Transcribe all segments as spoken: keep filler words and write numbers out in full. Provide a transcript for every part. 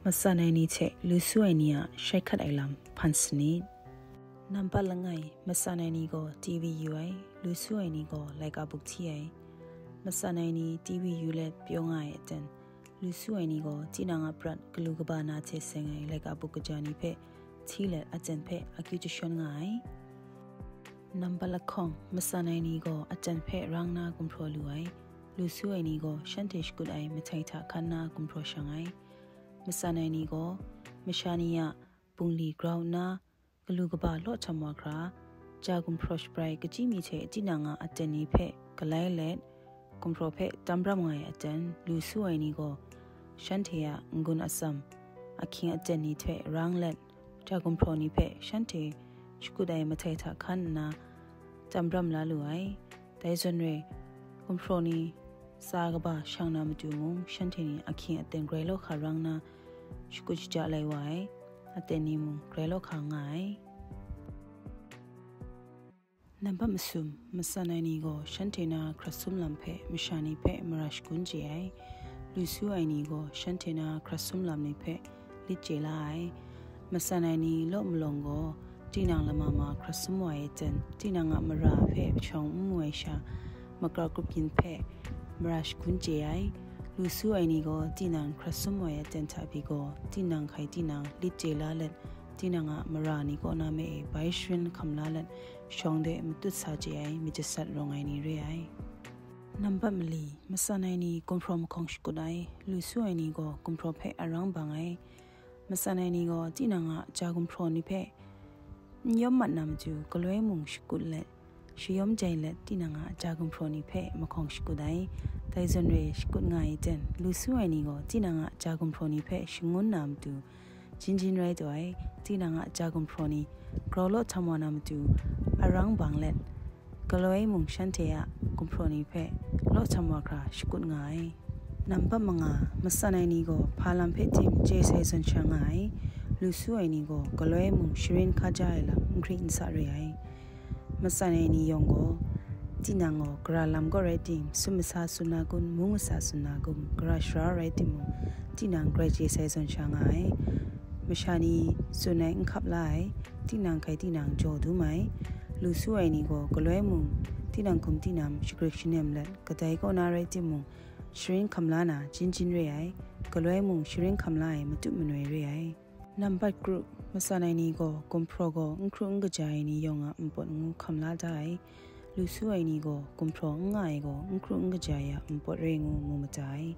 Matsan ai ni hte lu su ai ni a shai hkat ai lam hpan sanit. Nambat langai, matsan ai ni gaw T V yu ai, lu su ai ni gaw laika buk hti ai. Matsan ai ni T V yu let pyaw nga ai aten, lu su ai ni gaw tinang a prat galu kaba na hte seng ai laika buk kaja ni hpe hti let aten hpe akyu jashawn nga ai. Nambat lahkawng, matsan ai ni gaw aten hpe rang na gumhpraw lu ai, lu su ai ni gaw shanhte shakut ai mahtai hta hkan na gumhpraw shang ai. Matsan ai ni gaw masha ni a bungli grau nna, galu kaba law htam wa hkra, ja gumhpraw shabrai kachyi mi hte tinang a aten ni hpe galai let, gumhpraw hpe tam ram nga ai aten lu su ai ni gaw, shanhte a n-gun atsam, ahkying aten ni hte rang let, ja gumhpraw ni hpe shanhte shakut ai mahtai hta hkan nna, tam ram la lu ai. Dai zawn re, gumhpraw ni tsa kaba shang na matu mung, shanhte ni ahkying aten grai law hka rang na, shakut shaja lai wa ai, aten ni mung grai law hka nga ai. Nambat masum, matsan ai ni gaw shanhte na hkrat sum lam hpe masha ni hpe mara shagun chye ai, lu su ai ni gaw shanhte na hkrat sum lam ni hpe lit chye la ai. Matsan ai ni law malawng gaw, tinang lama ma hkrat sum wa ai aten, tinang a mara hpe shawng n mu ai sha, makra grup yin hpe mara shagun chye ai. Lu su ai ni gaw, tinang hkrat sum wa ai aten hta pyi gaw, tinang hkai tinang lit chye la let, tinang a mara ni kaw na me e bai sharin hkam la let, shawng de matut sa chye ai, myit jasat rawng ai ni re ai. Nambat mali, matsan ai ni gumhpraw mahkawng shakut ai, lu su ai ni gaw gumhpraw hpe arang bang ai. Matsan ai ni gaw tinang a ja gumhpraw ni hpe n yawm mat na matu, galoi mung shakut let, shayawm jai let, tinang a ja gumhpraw ni hpe mahkawng shakut ai. Dai zawn re shakut nga ai ten, lu su ai ni gaw tinang a ja gumhpraw ni hpe shangun na matu, jin jin rai taw ai, tinang a ja gumhpraw ni grau law htam wa na matu, arang bang let, galoi mung shanhte a gumhpraw ni hpe law htam wa hkra shakut nga ai. Nambat manga, matsan ai ni gaw hpa lam hpe tim chye sai zawn sha nga ai, lu su ai ni gaw galoi mung sharin hkaja ai lam n hkri n sa re ai. Matsan ai ni yawng gaw, tinang gaw gara lam kaw rai tim, sum masa tsun na kun, mung masa tsun na kun, gara shara rai timung, tinang grai chye sai zawn sha nga ai. Masha ni tsun ai n hkap la ai, tinang hkai tinang jaw dum ai. Lu su ai ni gaw galoi mung, tinang hkum tinang shagrik shanem let, kadai kaw na rai timung, sharin hkam la na jin jin re ai, galoi mung sharin hkam la ai matu manoi re ai. Nambat kru, matsan ai ni gaw gumhpraw gaw n hkru n kaja ai ni yawng a npawt ngu hkam la da ai. Lu su ai ni gaw gumhpraw n nga ai gaw n hkru n kaja ai a npawt re ngu mu mada ai.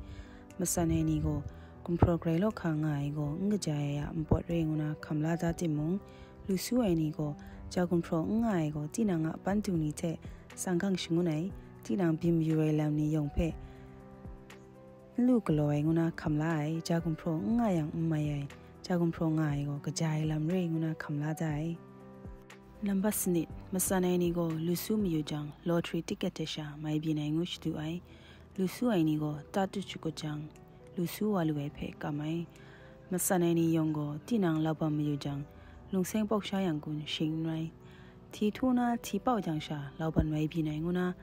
Matsan ai ni gaw gumhpraw grai law hka nga ai gaw n kaja ai a npawt re ngu na hkam la da timung, lu su ai ni gaw ja gumhpraw n nga ai gaw tinang a pandung ni hte tsang gang shangun ai, tinang byin mayu ai lam ni yawng hpe n lu galaw ai ngu na hkam la ai, ja gumhpraw n nga yang n mai ai, ja gumhpraw nga ai gaw kaja ai lam re ngu na hkam la da ai. Nambat sanit, matsan ai ni gaw lu su mayu jang, lottery ticket hte sha mai byin ai ngu shadu ai. Lu su ai ni gaw tatut shakut jang, lu su wa lu ai hpe kam ai. Matsan ai ni yawng gaw tinang lauban mayu jang, lungseng pawk sha yang kun shing n rai. Hti htu na hti pau jang sha lauban mai byin ai ngu na,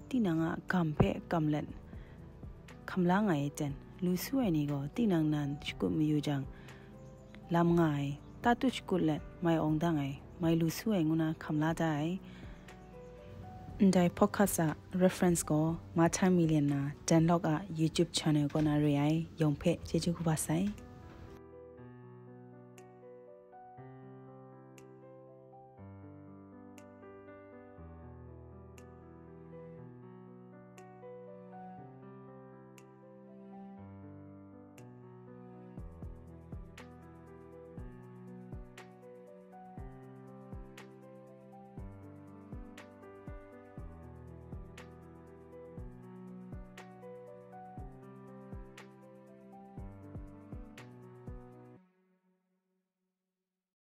tinang a gam hpe kam let hkam la nga ai ten, lu su ai ni gaw tinang nan shakut mayu jang, lam nga ai, tatut shakut let mai awng dang ai, mai lu su ai ngu na hkam la da ai. Ndai podcast a reference gaw Martin Million na Dunlop a YouTube channel kaw na re ai, yawng hpe chyeju kaba sai.